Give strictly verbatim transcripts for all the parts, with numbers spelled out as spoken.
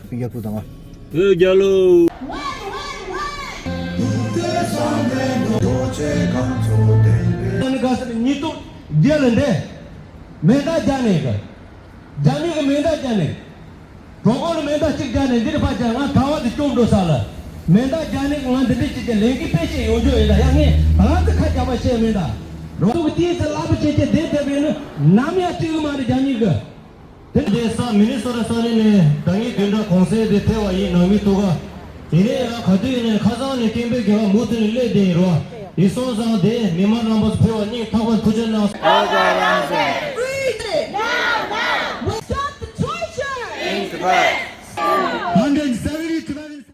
སྤུན་ཀྱག་ཕུ་དང་ང་། བོད་རྒྱལ་ལོ། ཉིས་སྟོང་བརྒྱད་ལ་འདས། མེ་མདའ་རྒྱག་ནས་གི། རྒྱ་མི་གི་མེ་མདའ་རྒྱག་ནས། གྲོགས་པོ་ལ་མེ་མདའ་གཅིག་རྒྱག་ནས་འདིར་ཕར་རྒྱག། ང་ག་བ་དེ་བཅོམ་འགྲོ་ས་ལ། མེ་མདའ་རྒྱག་ནས་ང་འདི་འདྲ་བྱེད་ཀྱི་ལས་ཀྱི་དཔེ་ཆ་ཡོང་རྒྱུ་ཡིན་ད། ཡ་ངས་ང་ཚོ་ཁ་རྒྱག་པ་བཤད་མེད་ད། རོགས་ཚོ་གི་དེའི་ཚེ་ལབ་བྱེད་ཀྱི་བསྡད་བསྡད་པས་ནི་ནམ་ཡང་བཏུལ་གི་མ་རེད་རྒྱ་མི་གི། དེ་ནས་ས་མི་ནི་སོ་ཊ་ས་གནས་ནས་ཟླ་ཉིན་བདུན་ཕྲག་གུང་སེང་དེ་ཐེ་བ་ཡིན་ནང་མི་ཐུག་ག། དེ་ནས་ཡང་ག་དུས་ཡིན་ནའི་ཁ་སང་ནས་སྐད་འབོད་རྒྱག་ག་མུ་མཐུད་ནས་སླེབས་བསྡད་ཡིན་རོ། ཡིན་སོང་ཙང་དེ་མི་མང་རྣམ་པ་ཚོ་ཕེབས་པར་སྙིང་ཐག་པ་ཐུགས་རྗེ་གནང་། Free! Now! Now! Stop the torture! In Tibet! Hundred seventy Tibetans.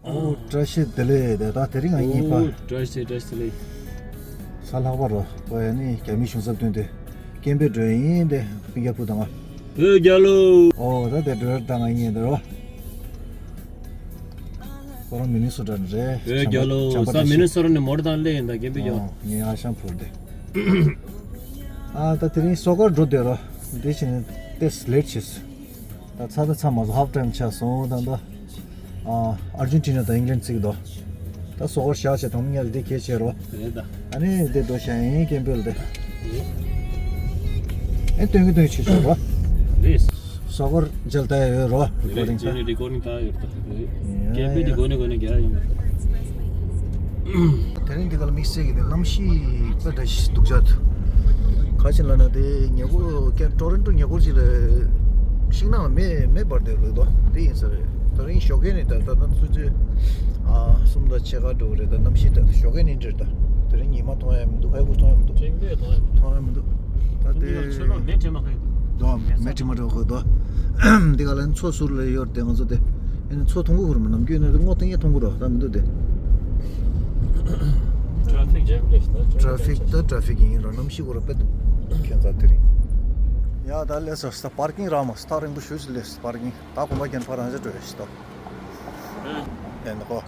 ཨོ་བཀྲ་ཤིས་བདེ་ལེགས། དེ་ད་དེ་རིང་ང་གཉིས་པ། ཨོ་བཀྲ་ཤིས་བདེ་ལེགས། གཟའ་ལྷག་པ་རོ། ཨོ་ཡ་ནི་རྒྱ་མི་གཞུང་ཚབ་མདུན་དེ་སྐད་འབོད་འགྲོ་ཡིན་དེ་སྤུན་ཀྱག་ཕུ་དང་ང་། བོད་རྒྱལ་ལོ། ཨོ་ད་དེ་འགྲོ་ཡར་ད་ང་གཉིས་དེ་རོ། ཁོ་རང་མི་ནི་སོ་ཊ་ནས་རེད། བོད་རྒྱལ་ལོ། བྱམས་པ་ས་མི་ནི་སོ་ཊ་ནས་མོ་ཊ་དང་སླེབས་ཡིན་ད་སྐད་འབོད་རྒྱག་ག། ཨོ་ངའི་ཨ་ཞང་ཕུ་དེ། ཨ་ད་དེ་རིང་སོ་ཀར་འགྲོ་བསྡད་རོ། དེ་བྱས་ནས་ཏེས་ལེཊ་བྱས། ད་ཚ་ད་ཚ་མ་སོང་། ཧབ་ཊའིམ་ཆགས་སོང་། ད་ད་ཨ་ཨར་ཇེན་ཊི་ན་དང་ཨིང་ལན་རྩིས་འདུག། ད་སོ་ཀར་བཞག་བྱས་དང་མཉམ་དུ་དེ་གས་བྱས་རོ། རེད་ད། ཨ་ནི་དེ་འགྲོ་བཞག་ཡིན་སྐད་འབོད་དེ། ཨེ་སྟོན་གི་སྟོན་བྱེད་ཆོག་རོ། རེད། སོ་ཀར་མཇལ་ལྟ་ཡོད་རོ། རེ་ཀོར་ཌིང་རེད། ད་རེ་ཀོར་ཌིང་ད་ཡོད་ད། རེད། ཡ་སྐད་འབོད་དེ་ཡ། གོ་ནས་གོ་ནས་རྒྱག་ཡིན་པ། དེ་རིང་འདི་ག་ལ་དམིགས་བསལ་གྱི་དེ་གནམ་གཤིས་དཔེ་འདྲ་ཞིག་འདུག་ཅག་ཏུ། ག་ཅི་ལབ་ན་དེ་ཉེ་འཁོར་ཀན་ཊོ་རོན་ཊོ་ཉེ་འཁོར་ཅིག་ལ་ཤིང་ནགས་ལ་མེ་མེ་འབར་བསྡད་རེད་དོ། དེ་ཡིན་ས་རེད། དེ་རིང་ཞོགས་ཀས་ནས་ད་ད་ད་ཆུ་ཚོད་ཨ་གསུམ་དང་ཕྱེད་ཀ་འགྲོ་གི་རེད། ད་གནམ་གཤིས་ད་ཞོགས་ཀས་ནས་འདྲ་རེད། ད་དེ་རིང་ཉི་མ་མཐོང་ཡ་མི་འདུག། ཨ་ཁུ་མཐོང་ཡ་མི་འདུག། ཅིག་མེ་མཐོང་ཡ་མི་འདུག། མཐོང་ཡ་མི་འདུག། ད་དེ་ཆུ་ལོག་མེ་དྲི་མ་ཁ་ཡི་འདུག། དོ་མེ་དྲི་མ་འགྲོ་གི་དོ། འདི་ག་ལ་མཚོ་ཟུར་ལ་ཡོད་དེ་ང་ཚོ་དེ། ཨེ་ནི་མཚོ་མཐོང་གི་ཁུར་མ་ནམ་རྒྱུན་ནི་སྔོ་ཐིང་ཡེ་མཐོང་གི་རོ། ད་མི་འདུག་དེ། ཊ་ཕིག་ཇེམ་རེད་ད། ཊ་ཕིག་ད་ཊ་ཕིག་ཡིན་རོ། གནམ་གཤིས་ཁོ་ར་དཔེ་འདུག་ཁྱོད་ཚ་དེ་རིང་། ཡ་ད་ལས་སོ་ད་པར་ཀིང་རག་མ་སོང་། ཐག་རིང་པོ་ཞེ་ཅིག་སླེབས་སོང་པར་ཀིང་། ད་གོམ་པ་རྒྱབ་ཕར་རང་ཅག་འགྲོ་ཡ་ཞིག་ད། ཨེ་ནི་ཁོ།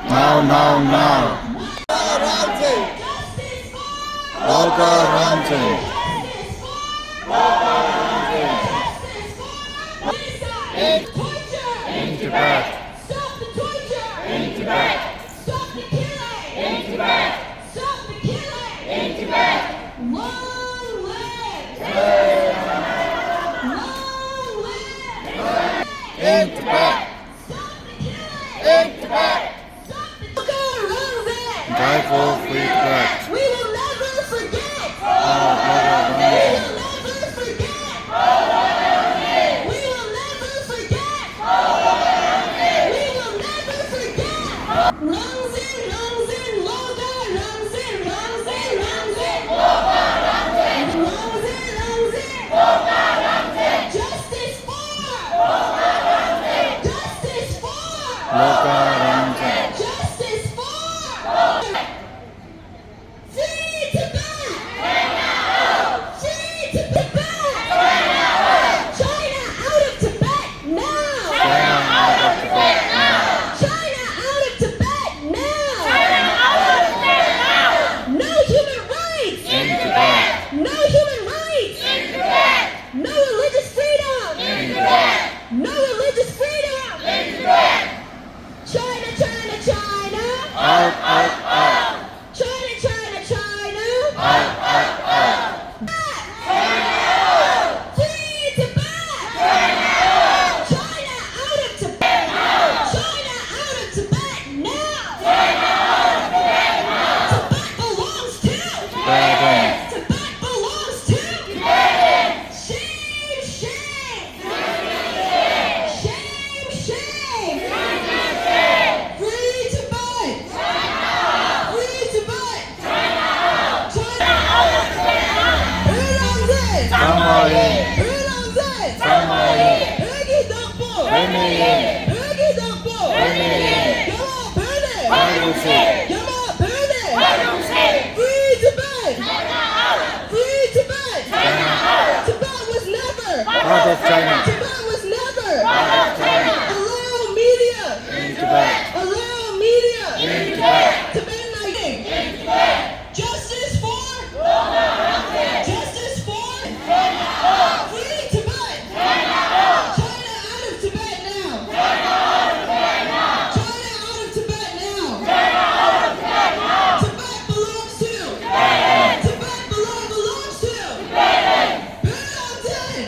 Now, now, now. Local Ramsey. In Tibet. Stop the torture! In Tibet! Stop the killing! In Tibet! Stop the killing! In Tibet! Long live! Long live! In Tibet! Stop the killing! In Tibet! Stop the killing! Die for free Tibet! We will never forget! We will never forget! We will never forget! We will never forget! རང་བཙན། རང་བཙན། བློ་དགའ་རང་བཙན། རང་བཙན། རང་བཙན། བློ་དགའ་རང་བཙན། རང་བཙན། རང་བཙན། བློ་དགའ་རང་བཙན། Justice for! བློ་དགའ་རང་བཙན། Justice for! བློ་དགའ་རང་བཙན། Justice for! Free Tibet! Free Tibet! China out of Tibet now! China out of Tibet now! China out of Tibet now! China out of Tibet now! No human rights! In Tibet! No human rights! In Tibet! No religious freedom! In Tibet! No religious freedom! In Tibet! China, China, China! Out, out, out! China, China, China! Out, out, out! Free Tibet! China out of Tibet! China out of Tibet now! Tibet belongs to Tibetans! Tibet belongs to Tibetans! Shame, shame! Shame, shame! Free Tibet! Free Tibet! China out! China out! བོད་རང་བཙན། ཚང་མ་ཡིན། བོད་རང་བཙན། ཚང་མ་ཡིན། བོད་ཀྱི་བདག་པོ། བོད་མི་ཡིན། བོད་ཀྱི་བདག་པོ། བོད་མི་ཡིན། རྒྱ་དམར་བོད་ནས། ཕར་ཡོང་ཤིག་རྒྱ་དམར་བོད་ནས། ཕར་ཡོང་ཤིག Free Tibet! China out! Free Tibet! China out! Tibet was never! Tibet Out of China. Tibet was never. Out of China. Allow media. In Tibet. Allow media. In Tibet. Tibetan identity. Justice for? Justice for? Free Tibet! China out of Tibet now! China out of Tibet now! China out of Tibet now! China out of Tibet now! Tibet belongs to? Tibet belong, belongs to? Tibet! Burn all dead!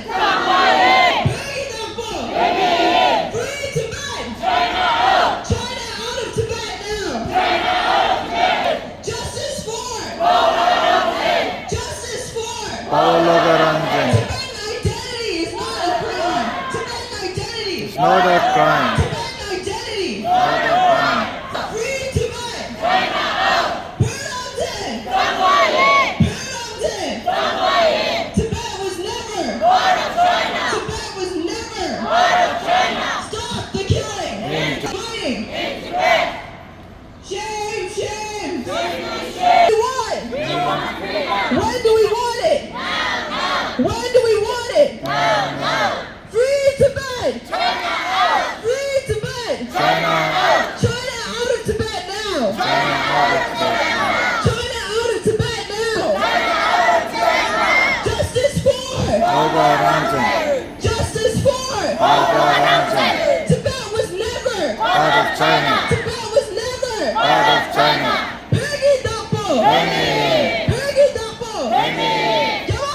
Free Tibet! China out! China out of Tibet now! China out of Tibet! Justice for? Justice for? Paolo Ranjan. Tibetan identity is not a crime. Tibetan identity. It's not a crime. Tibetan identity. Not a crime. Free Tibet. Burn all dead. Burn all dead. Tibet was never. Tibet was never. Stop the killing. Fighting. Shame, shame. We want. When do we want it? When do we want it? Free Tibet. Free Tibet. China out. China out of Tibet now. China out of Tibet now. China out of Tibet now. Justice for? Paolo Ranjan. Justice for? Paolo Ranjan. Tibet was never. Part of China. Tibet was never. Part of China. བོད་ཀྱི་བདག་པོ། བོད་མི་ཡིན། བོད་ཀྱི་བདག་པོ། བོད་མི་ཡིན། རྒྱ་དམར་བོད་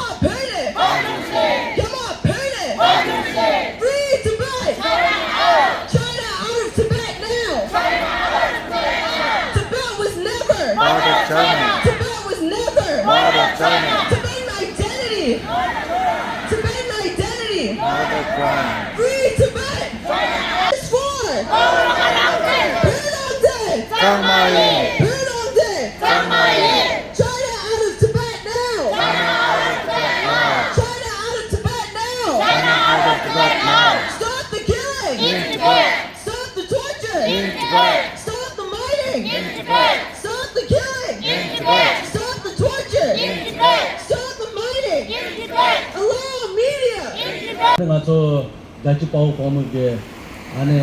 ནས། བར་འདུམ་བྱེད། རྒྱ་དམར་བོད་ནས། བར་འདུམ་བྱེད། Free Tibet! China out! China out of Tibet now! China out of Tibet now! Tibet was never. Part of China. Tibet was never. Part of China. Tibetan identity. Tibetan identity. Not a crime. Free Tibet. It's for. Burn all dead. China out! China out of Tibet now. China out of Tibet now. China out of Tibet now. China out of Tibet now. Stop the killing. In Tibet. Stop the torture. In Tibet. Stop the mining. In Tibet. Stop the killing. In Tibet. Stop the torture. In Tibet. Stop the mining. In Tibet. Allow media. In Tibet. ང་ཚོ་རྒྱལ་གཅེས་དཔའ་བོ་དཔའ་མོ་གི་ཨ་ནི་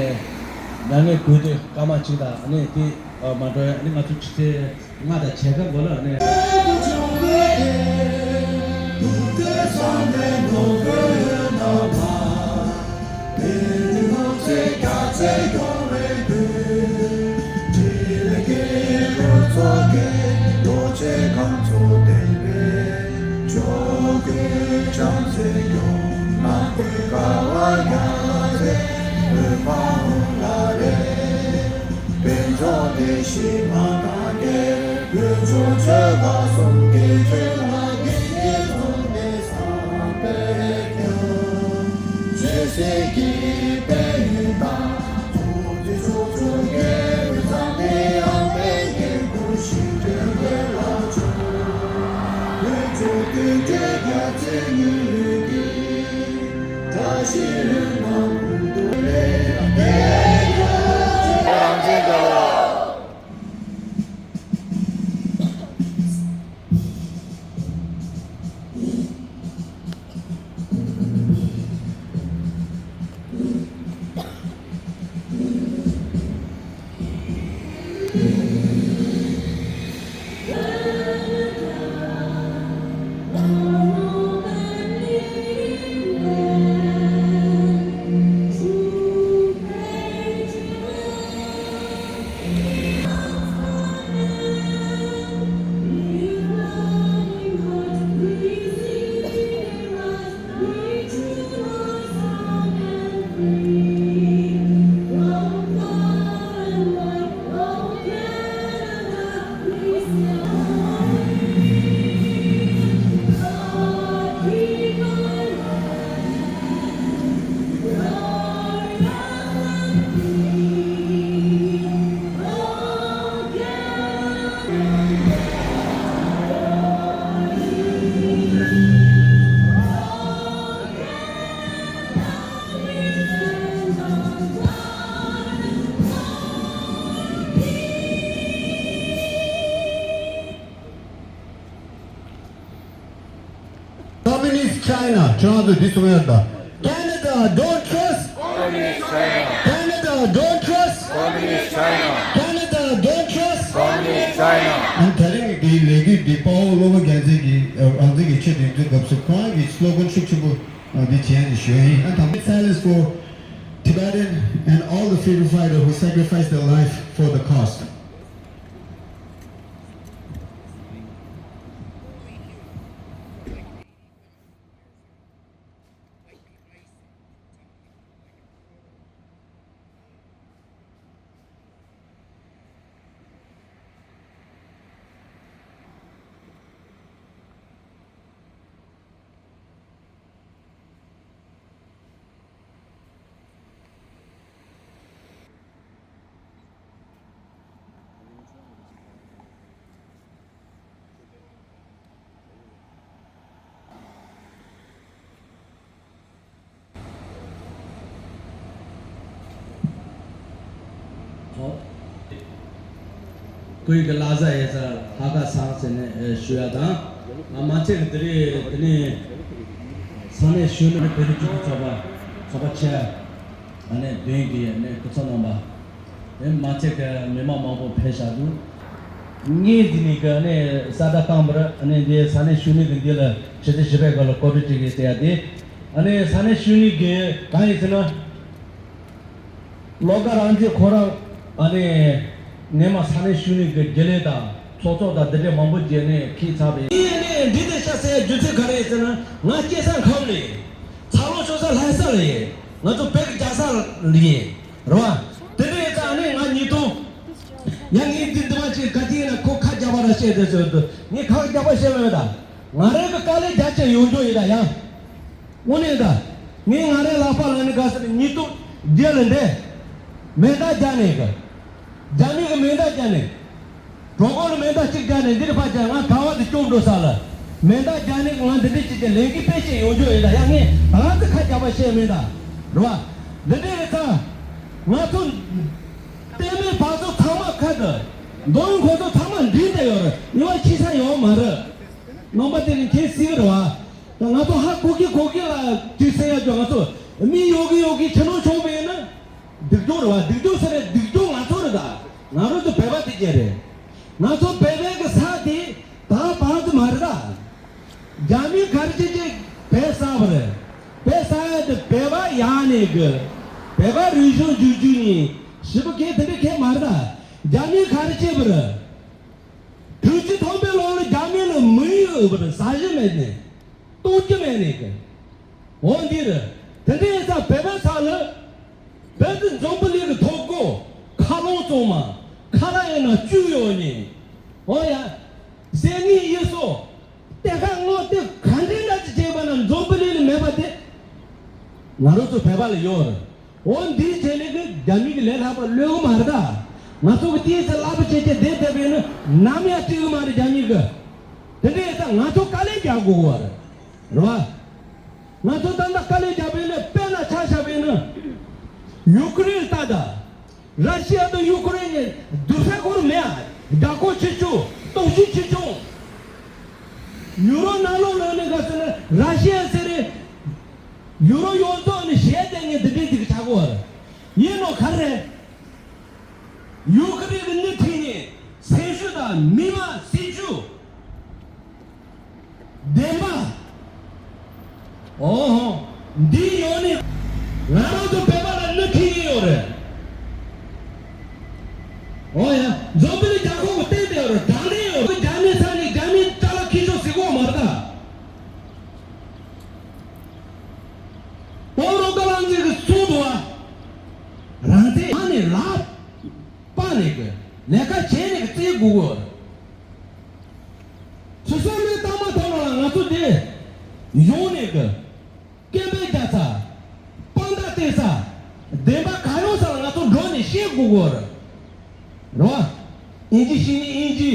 མྱ་ངན་གུས་འདུད་སྐར་མ་གཅིག་དང་ཨ་ནི་དེ་མ་འགྲོ་ཡ་ཨ་ནི་ང་ཚོ་ཆུ་ཚོད་ལྔ་དང་ཕྱེད་ཀ་འགོར་ལ་ཨ་ནི། Communist China ཁྱོད་རང་ཚོས་འདི་གསུང་ཡ་ད། Don't trust Communist China. Canada, don't trust Communist China. Canada, don't trust Communist China. ཨ་ནི་ད་རིང་གི་ལས་འགུལ་འདི་དཔའ་བོ་སློབ་དཔོན་རྒྱལ་མཚན་གྱིས་རང་བཙན་གྱི་ཆེད་དུ་འདི་སྐབས་སུ་ཁོ་རང་གི་སི་ལོ་གན་ཤུགས་ཆེན་པོ་འདི་བྱས་ནས་ཞུས་ཡིན། ཨ་ནི་དང་པོ། Silence for Tibetan and all the freedom fighters who sacrificed their life for the cause. ཁོའི་གི་ལ་ཟ་ཡེ་ས་ལྷ་ཁ་སང་ཟེར་ནས་ཞུ་ཡ་དང་། ང་མ་ཚད་ཀྱི་དེ་རིང་དེ་ནས་ས་གནས་གཞོན་ནུ་བོད་རིགས་སྤྱི་མཐུན་ཚོགས་པ་ཚོགས་པ་ཆེ་ཨ་ནེ་བདུན་གྱིས་ནས་སྐུ་ཚབ་གནང་པ། དེ་མ་ཚད་ཀྱི་མི་མང་མང་པོ་ཕེབས་བཞག་འདུག་ངས་འདི་ནས་ཀྱི་ཨ་ནེ་ས་ད་རྐང་པར་ཨ་ནེ་འདི་ས་གནས་གཞོན་ནུ་གི་འདི་ལ་ཕྱི་ཚེས་བཞི་པའི་སྐབས་ལ་གོ་སྒྲིག་བྱེད་ཀྱི་ཟེར་ཡ་དེ། ཨ་ནེ་ས་གནས་གཞོན་ནུ་གི་གང་ཡིན་ཟེར་ན། བློ་དགའ་རང་བཙན་ཁོ་རང་ཨ་ནེ་ངས་མ་ས་གནས་གཞོན་ནུ་གི་དགེ་ལས་དང་ཚོགས་གཙོ་དང་འདི་འདྲའི་མང་པོ་བྱས་ནས་ཁྱེད་ཚར་བས། ངས་ཨ་ནེ་འདི་ལྟར་བཤད་ཟེར་ཡ་རྒྱུ་མཚན་ག་རེ་ཡིན་ཟེར་ན། ང་སྐྱེས་ས་ཁམས་ལ་ཡིན། འཚར་ལོངས་བྱུང་ས་ལྷ་ས་ལ་ཡིན། ང་ཚོ་བོད་ཀྱི་རྒྱལ་ས་ལ་ཡིན། རེད་བ། དེ་འདྲ་ཡིན་ཙང་ཨ་ནེ་ང་ཉིས་སྟོང་། ཡང་ངས་འདི་འདི་མ་ཅིག་ག་དུས་ཡིན་ན་ཁོ་ཁ་རྒྱག་པ་ར་བཤད་དེ་ཟེར་དུས་ངས་ཁ་རྒྱག་པ་བཤད་མེད་ད། ང་རང་གི་དཀའ་ལས་རྒྱ་ཆེ་ཡོང་རྒྱུ་ཡིན་ད་ཡང་། དངོས་གནས་ད། ངས་ང་རའི་ལག་པ་ལ་ནི་ག་ཟེར་ཉིས་སྟོང་བརྒྱད་ལ་འདས། མེ་མདའ་རྒྱག་ནས་གི། རྒྱ་མི་གི་མེ་མདའ་རྒྱག་ནས། གྲོད་ཁོག་ལ་མེ་མདའ་གཅིག་རྒྱག་ནས་འདིར་ཕར་རྒྱག་ང་ག་བ་དུ་སྐྱོབ་འགྲོ་ས་ལ། མེ་མདའ་རྒྱག་ནས་ང་འདི་འདྲ་བྱེད་ཀྱི་ལས་འགུལ་སྤེལ་བྱེད་ཡོང་རྒྱུ་ཡིན་ད་ཡང་ངས་རང་ཚོ་ཁ་རྒྱག་པ་བཤད་མེད་ད། རེད་བ། འདི་འདྲ་ཡིན་ཙང་། ང་ཚོ། བསྟན་མེད་བར་ཚོ་ཚང་མ་ཁ་དུ། མདོ་ཡིན་ཁོ་ཚོ་ཚང་མ་འདྲིས་ཏེ་ཡོད་རེད་ཉི་མ་ཕྱི་ས་ཡོད་མ་རེད། རྣམ་པ་དེ་ནི་མཁྱེན་སྲིད་གི་རེད་བ། ད་ང་ཚོ་ཧ་གོ་གི་གོ་གི་ལ་དུས་ཚོད་ཡ་ཅོ་ང་ཚོ་མི་ཡོད་གི་ཡོད་གི་ཕྱི་ནང་ཆུང་མེད་ན། སྡུག་སྦྱོང་རེད་བ། སྡུག་སྦྱོང་ཟེར་རེད། སྡུག་སྦྱོང་ང་ཚོ་རེད་ད། ང་རང་ཚོ་བོད་པ་དེ་གྱད་རེད། ང་ཚོ་བོད་པའི་གི་ས་དེ་ད་བང་དུ་མ་རེད་ད། རྒྱ་མི་ག་རེ་བྱེད་ཀྱི་བོད་ས་བ་རེད། བོད་ས་ཡ་དེ་བོད་པ་ཡག་ནས་གི། བོད་པ་རིག་གཞུང་བསྒྱུར་རྒྱུ་ནི་ཞིབ་པོ་གས་དེ་འདྲ་གས་མ་རེད་ད། རྒྱ་མི་ག་རེ་བྱེད་པ་རེད། དྲུག་ཅུ་ཐམ་པའི་ལོ་ལ་རྒྱ་མི་ལ་མི་ཡི་འོས་པར་ཟ་གཞི་མེད་ནས། གཏོང་རྒྱུ་མེད་ནས་གི། འོ་འདི་རེད། དེ་འདྲ་ཡིན་ཙང་བོད་པའི་ས་ལ། བོད་དུ་འཛམ་བུ་གླིང་གི་ཐོག་གོ། ཁ་ལོང་བཙོང་མ། ཁ་ལག་ཡིན་ན་བཅུ་ཡོད་ནས། འོ་ཡ། ཟས་ནི་ཡི་སོ། དེ་ཁ་ངོ་དེ་ག་འདྲའི་འདྲ་ཅི་བྱས་པ་ན་འཛམ་བུ་གླིང་ལ་མེད་པ་དེ། ང་རང་ཚོ་བོད་པ་ལ་ཡོད་རེད། འོ་འདིའི་རྗེས་ལས་ཀྱི་རྒྱ་མི་གི་ལས་སླ་པོ་ལོས་གི་མ་རེད་ད། ང་ཚོ་གི་དེའི་ཚེ་སླ་པོ་བྱེད་ཀྱི་བསྡད་བསྡད་པས་ནི་ནམ་ཡང་བྲིས་གི་མ་རེད་རྒྱ་མི་གི། དེ་འདྲ་ཡིན་ཙང་ང་ཚོ་དཀའ་ལས་རྒྱག་དགོས་གི་བ་རེད། རེད་བ། ང་ཚོ་ད་ལྟ་དཀའ་ལས་རྒྱག་པས་ནི་དཔེར་ན་ཆ་བཞག་པས་ནི། ཡུ་ཀེ་རེན་ལྟ་ད། ར་ཤི་ཡ་དང་ཡུ་ཀེ་རེན་གཉིས་སྡུག་ས་ཁོར་མེད་ཨ། རྒྱ་ཁོག་ཆེ་ཆུང་སྟོབས་ཤུགས་ཆེ་ཆུང་། ཡུ་རོ་ནང་ལོགས་ལ་ནི་ག་ཟེར་ན་ར་ཤི་ཡ་ཟེར་རེད། ཡུ་རོ་ཡོངས་རྫོགས་ནི་གཞས་དེ་ངས་འདི་འདྲའི་འདི་གི་ཆག་གོ་བར་ཡིན་ནོ་ག་རེ། ཡུ་ཀེ་རེན་གི་མི་ཁྲིད་ནས་སེམས་ཤུགས་དང་མི་མང་སེམས་ཤུགས། བདེན་པ། ཨོ་ཧོ། འདི་ཡོང་ནས་ང་རང་ཚོ་བོད་པ་ལ་མི་ཁྲིད་ཀྱི་ཡོད་རེད། ཨོ་ཡ། འཛམ་བུ་གླིང་རྒྱལ་ཁབ་ཀྱི་སྟེང་དུ་ཡོད་རེད། དྲང་བདེན་ཡོད་རེད། རྒྱ་མི་ཚང་ནས་རྒྱ་མིའི་སྐྲ་ལ་ཁེ་ཕྱོགས་ཟིག་གོ་མ་རེད་ད། ཨོ་རོ་ཀ་ལང་ཚེ་གི་སུ་དུ་བ། རང་ཚེ་ཨ་ནི་ལ་པ་ནས་གི་ལས་ཀ་བྱས་ནས་གི་རྩེ་དགུ་གོ། ཚུ་སོ་མའི་ཏང་མ་ཐོག་ལ་ང་ཚོ་དེ་ཡོང་ནས་གི་སྐད་འབོད་རྒྱག་ཚ། དཔང་རྟགས་བལྟས་ས། བདེན་པ་ག་ཡོང་ས་ལ་ང་ཚོ་འགྲོ་ནས་བཤད་དགུ་གོ། རེད་བ། ཨིན་ཇི་ཤེས་ནི་ཨིན་ཇི།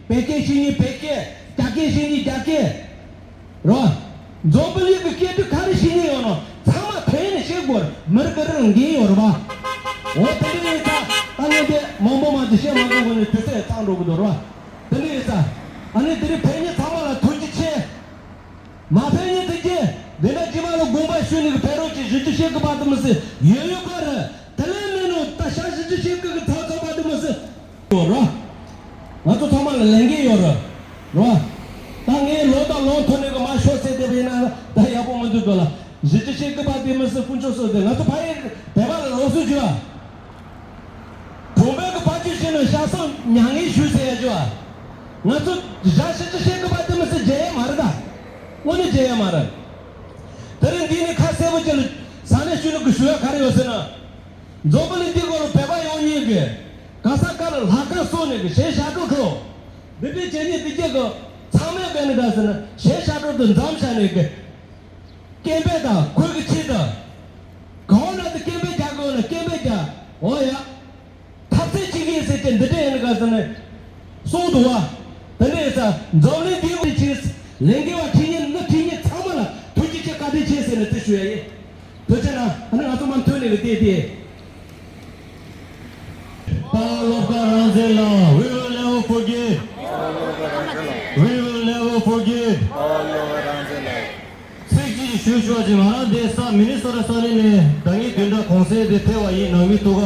བོད་སྐད་ཤེས་ནི་བོད་སྐད། རྒྱ་སྐད་ཤེས་ནི་རྒྱ་སྐད། རེད་བ། འཛམ་བུ་གླིང་གི་སྐད་དུ་ག་རེ་ཤེས་ནི་ཡོད་ནོ་ཚང་མ་ཐོན་ནས་བཤད་དགོས་རེད། མི་རིགས་ཀྱི་རང་འགན་ཡོད་རེད་བ། འོ་དེ་འདྲ་ཡིན་ཙང་ད་ངས་དེ་མང་པོ་མང་དུ་བཤད་མ་དགོས་གོ་ནས་དུས་ཚོད་ཚང་འགྲོ་གི་འདུག་རེད་བ། དེ་འདྲ་ཡིན་ཙང་ཨ་ནི་དེ་རིང་ཕེབས་མཁན་ཚང་མ་ལ་ཐུགས་རྗེ་ཆེ། མ་ཕེབས་མཁན་དེ་གྱིས་འདི་འདྲ་རྗེས་མ་ལ་དགོངས་པ་ཞུས་ནས་ཕེབས་རོགས་ཀྱིས་ཞུ་རྒྱུ་ ཤེས་ཀྱི་པ་དེ་མི་སྲིད་ཡོད་ཡོད་པ་རེད། དེ་ལས་མིན་ནོ་ད་ཤ་ཞིབ་ཅི་ཤེས་ཀྱི་གི་ཚོགས་ཚོགས་པ་དེ་མི་སྲིད་ཡོད་རོ། ང་ཚོ་ཚང་མ་ལ་ལས་འགན་ཡོད་རོ། རོ། ད་ངས་ལོ་དང་ལོ་ཐོན་ནས་གི་མ་ཤོར་ཟེར་བསྡད་པ་ཡིན་ན་ད་ཡག་པོ་མི་འདུག་དོ་ལ། གཞི་ཅི་ཤེས་ཀྱི་པ་དེ་མི་སྲིད་དཀོན་མཆོག་གསུམ་དེ་ང་ཚོ་ཕ་ཡི་བོད་པ་ལ་ལོ་སུ་བྱོས་ཨ། གྲོང་པའི་གི་ཕ་ཆོས་ཤེས་ནོ་ཤ་སོང་མྱ་ངན་ཞུ་ཟེར་ཡ་བྱོས་ཨ། ང་ཚོ་ཞ་ཞི་ཅི་ཤེས་ཀྱི་པ་དེ་མི་སྲིད་བརྗེད་ཡ་མ་རེད་ད། དངོས་གནས་བརྗེད་ཡ་མ་རེད། དེ་རིང་འདི་ནས་ཁ་གསལ་པོ་ཅིག་ལ་ས་གནས་ཤུལ་ལུགས་ཀྱི་ཞུ་ཡ་ག་རེ་ཡོད་ཟེར་ན། འཛམ་བུ་གླིང་འདི་སྐོར་ལ་བོད་པ་ཡོངས་གཉིས་ཀྱིས་ག་ས་ག་ལ་ལྷ་ཁང་བསྲུངས་ནས་ཀྱི་གཞན་ཞབས་བྲོ་འཁྲབ། འདི་འདྲའི་བྱས་ནས་འདི་སྐྱེ་གི་ཚང་མས་བས་ནས་ག་ཟེར་ན་གཞན་ཞབས་བྲོ་དུ་འཛོམས་བྱ་ནས་ཀྱི། སྐད་འབོད་དང་ཁོས་ཀྱི་ཆེད་དུ། གང་ན་དུ་སྐད་འབོད་རྒྱག་དགོས་ན་སྐད་འབོད་རྒྱག་འོ་ཡ། འཐབ་རྩོད་བྱེད་ཀྱི་ཡིན་ཟེར་གྱི་འདི་འདྲ་ཡིན་ག་ཟེར་ནས། གསུངས་འདུག་བ། དེ་འདྲ་ཡིན་ས་འཛམ་གླིང་འདིའི་དབུས་ཆེས་ལས་འགུལ་བ་ཁྲིད་མཁན་མི་ཁྲིད་མཁན་ཚང་མ་ལ་ཐུགས་རྗེ་ཆེ་བཀའ་དྲིན་ཆེ་ཟེར་ནས་དེ་ཞུ་ཡ་ཡིན། ཐུགས་རྗེ་གནང་། ཨ་ནི་ང་ཚོ་མ་མཐུན་ནས་ལ་བལྟས་ཏེ། ད་བློ་དགའ་རང་བཙན་ལ། We will never forget. We will never forget. ཚིག་གཅིག་ཞུ་ཞུ་བ་ཅིག་ང་རང་འདི་ས་མི་ནི་སོ་ཊ་ས་གནས་ནས་ཟླ་ཉིན་བདུན་ཕྲག་གོང་གསལ་དེ་ཕེབས་པ་ཡིན། ནང་མི་ཐུག་ག་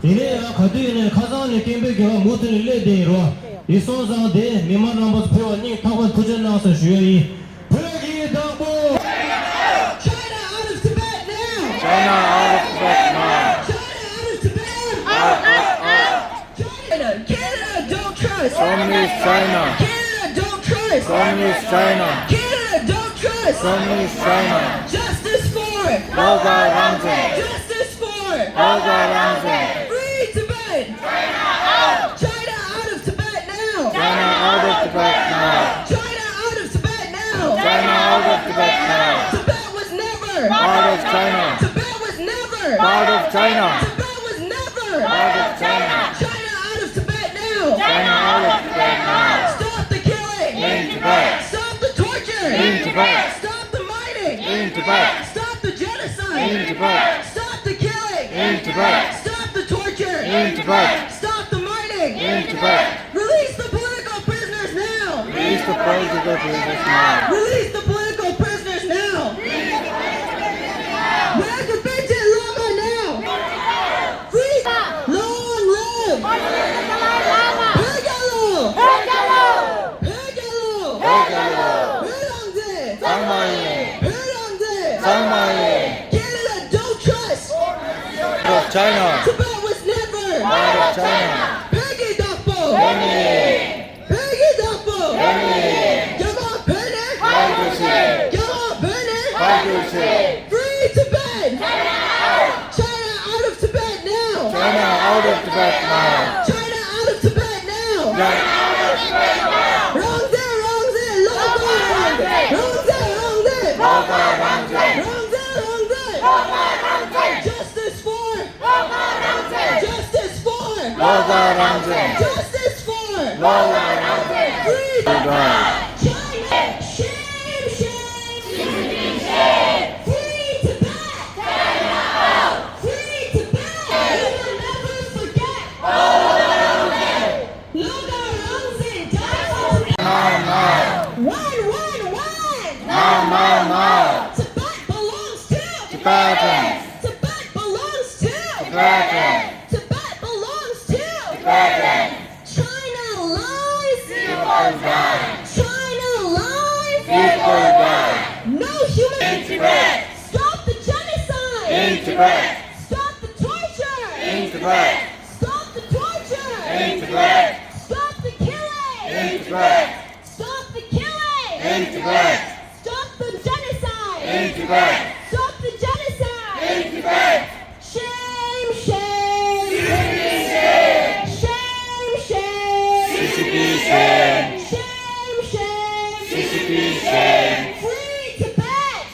དེ་ནས་ཡང་ག་དུས་ཡིན་ནའི་ཁ་སང་ནས་སྐད་འབོད་རྒྱག་ག་མུ་མཐུད་ནས་སླེབས་བསྡད་ཡིན་རོ། ཡིན་སོང་ཙང་དེ་མི་མང་རྣམ་པ་ཚོ་ཕེབས་པ་སྙིང་ཐག་པ་ཐུགས་རྗེ་གནང་ཟེར་ཞུ་ཡ་ཡིན། བོད་ཀྱི་བདག་པོ། China out of Tibet now! China out of Tibet now! China out of Tibet! Out, out, out! China, Canada, don't trust. Communist China. Canada, don't trust. Communist China. Canada, don't trust. Communist China. Justice for. བློ་དགའ་རང་བཙན། Justice for. བློ་དགའ་རང་བཙན། Free Tibet. China out. China out of Tibet now. China out of Tibet now. China out of Tibet now. China out of Tibet now. Tibet was never. Part of China. Tibet was never. Part of China. Tibet was never. Part of China. China out of Tibet now. China out of Tibet now. Stop the killing. In Tibet. Stop the torture. In Tibet. Stop the mining. In Tibet. Stop the genocide. In Tibet. Stop the killing. In Tibet. Stop the torture. In Tibet. Stop the mining. In Tibet. Release the political prisoners now. Release the political prisoners now. Release the political prisoners now. Release the Lama now. Free. Long live. བོད་རྒྱལ་ལོ། བོད་རྒྱལ་ལོ། བོད་རྒྱལ་ལོ། བོད་རང་བཙན། གཙང་མ་ཡིན། བོད་རང་བཙན། གཙང་མ་ཡིན། Canada, don't trust. Part of China. Tibet was never. Part of China. བོད་ཀྱི་བདག་པོ། བོད་མི་ཡིན། བོད་ཀྱི་བདག་པོ། བོད་མི་ཡིན། རྒྱ་དམར་བོད་ནས། ཕར་རྒྱུགས་ཤིག་རྒྱ་དམར་བོད་ནས། ཕར་རྒྱུགས་ཤིག Free Tibet! China out of Tibet now! China out of Tibet now! China out of Tibet now! རང་བཙན་རང་བཙན། བློ་དགའ་རང་བཙན། རང་བཙན་རང་བཙན། བློ་དགའ་རང་བཙན། རང་བཙན་རང་བཙན། Justice for Justice for བློ་དགའ་རང་བཙན། Justice for བློ་དགའ་རང་བཙན། Free Tibet. China. Shame, shame. Free Tibet. Free Tibet. We will never forget. བློ་དགའ་རང་བཙན། Justice for Tibet. Now, now. One, one, one. Now, now, now. Tibet belongs to Tibetans. Tibet belongs to Tibetans. Tibet belongs to Tibetans. China lies. People die. China lies. People die. No human In Tibet. Stop the genocide. In Tibet. Stop the torture. In Tibet. Stop the torture. In Tibet. Stop the killing. In Tibet. Stop the killing. In Tibet. Stop the genocide. In Tibet. Stop the genocide. In Tibet. Shame, shame. Shame, shame. C C P shame. Shame, shame. C C P shame. Free Tibet.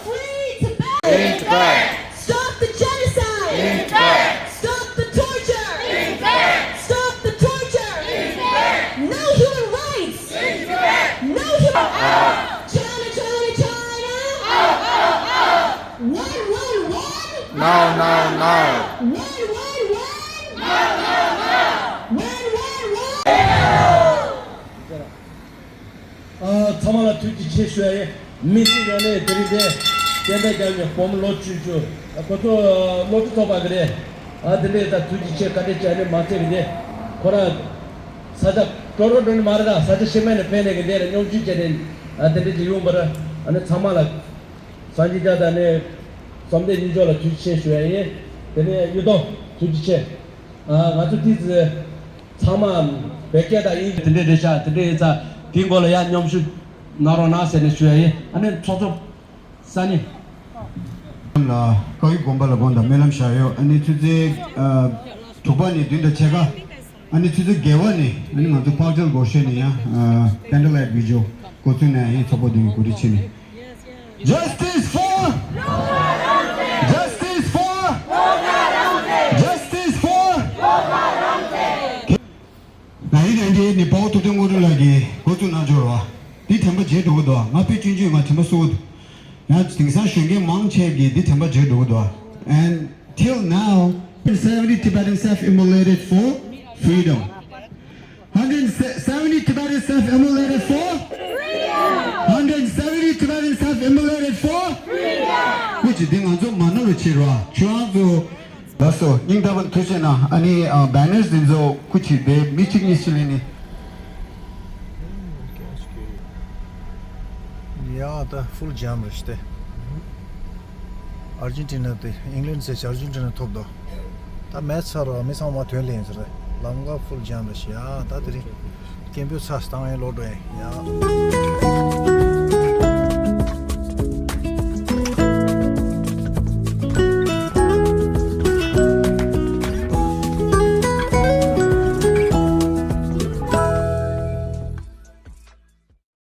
Free Tibet. In Tibet. Stop the genocide. In Tibet. Stop the torture. In Tibet. Stop the torture. In Tibet. No human rights. In Tibet. No human. Out. China, China, China. Out, out, out. One, one, one. Now, now, now. One, one, one. Now, now, now. One, one, one. ཨ། ཚང་མ་ལ་ཐུགས་རྗེ་ཆེ་ཞུ་ཡ་ཡིན། མི་ཚེ་ཡོད་ནས་དེ་རིང་དེ། སྐད་བརྡ་རྒྱབ་ནས་བུ་མོ་ལོ་བཅུ་བཅུ། ཁོ་ཚོ་སློབ་ཕྲུག་ཚོགས་པ་གི་རེད། ཨ་དེ་འདྲས་ད་ཐུགས་རྗེ་ཆེ། བཀའ་དྲིན་ཆེ། ཨ་ནི་མ་ཚད་གི་དེ་ཁོ་རང་ས་ཆ་ཀྲོ་རོ་འགྲོ་ནི་མ་རེད། ད་ས་ཆ་ཕྱི་མ་ནས་ཕེབས་ནས་གི་དེ་ལ་སྙོམས་ཞུགས་བྱས་ནས་ཨ་དེ་འདྲས་ཅིག་ཡོང་བར་ཨ་ནི་ཚང་མ་ལ་སངས་རྒྱས་བསྟན་དང་ནི་བསམ་གཏན་སྙིང་རྗེ་ལ་ཐུགས་རྗེ་ཆེ་ཞུ་ཡ་ཡིན། དེ་ནས་གཡུ་སྟོན་ཐུགས་རྗེ་ཆེ། ཨ་ང་ཚོ་ཏི་ཙི་ཚང་མ་བོད་སྐད་དང་དབྱིན་ཇི་དེ་འདྲས་རེད་ཤག་དེ་འདྲས་ཡིན་ཙང་དེའི་སྐོར་ལ་ཡང་སྙོམས་ཞུགས་གནང་རོགས་གནང་ཟེར་ནས་ཞུ་ཡ་ཡིན། ཨ་ནི་ཚོགས་གཙོ་ས་ནི། ལ་བཀའ་བརྒྱུད་དགོན་པ་ལ་དགོངས་དག་སྨོན་ལམ་བཞག་ཡོད། ཨ་ནི་ཆུ་ཚོད་ཨ་དྲུག་པ་ནས་བདུན་དང་ཕྱེད་ཀ་ཨ་ནི་ཆུ་ཚོད་བརྒྱད་པ་ནས་ཨ་ནི་ང་ཚོ་ཕག་ཁྲལ་སྒོར་གཞས་ནས་ཡང་ཨ་candlelight vigil འགོ་ཚུགས་ནས་ཡིན། ཚོགས་པ་དེ་གི་གོ་སྒྲིག་བྱས་ནས། Justice for Justice for Justice for ང་ཡི་རང་གི་ནི་དཔའ་བོ་ཐུབ་བསྟན་དངོས་གྲུབ་ལགས་ཀྱིས་འགོ་བཙུགས་གནང་འབྱོར་བ། འདི་དྲན་པ་བརྗེད་འགྲོ་གི་འདུག་ང་དཔེ་སྐྱོན་བརྗོད་ང་དྲན་པ་གསོ་གི་འདུག་ཡང་དེང་སང་གཞོན་སྐྱེས་མང་ཆེ་གིས་འདི་དྲན་པ་བརྗེད་འགྲོ་གི་འདུག And till now, seventy Tibetans have immolated for freedom. Hundred seventy Tibetans have immolated for freedom. Hundred seventy Tibetans have immolated for freedom. ཁུ་ཅི་འདི་ང་ཚོ་མ་ནོར་བའི་ཕྱིར་རོ། ཁྱོད་རང་ཚོ། ལགས་སོ། སྙིང་ཐག་པ་ནས་ཐུགས་རྗེ་གནང་། ཨ་ནི་ཨ་banners འདི་ཚོ་ཁུ་ཅི་དེ་མི་གཅིག་གཉིས་ཤིག་ལེན་ནི། ཡ་ད་full jam རེད་ཤི་ཏེ། ཨར་ཇེན་ཊི་ན་དེ་ཨིང་ལན་ཟེར་ཅིག་ཨར་ཇེན་ཊི་ན་ཐོབ་དོ། ད་མེ་ཚ་རོ་མི་ཚང་མ་དོན་ལེན་ཟེར་རེད། ལམ་ཀ་full jam རེད་ཤི། ཡ་ད་དེ་རིང་སྐད་འབོད་ཚ་སྟངས་ཡང་ལོག་འགྲོ་ཡིན་ཡ།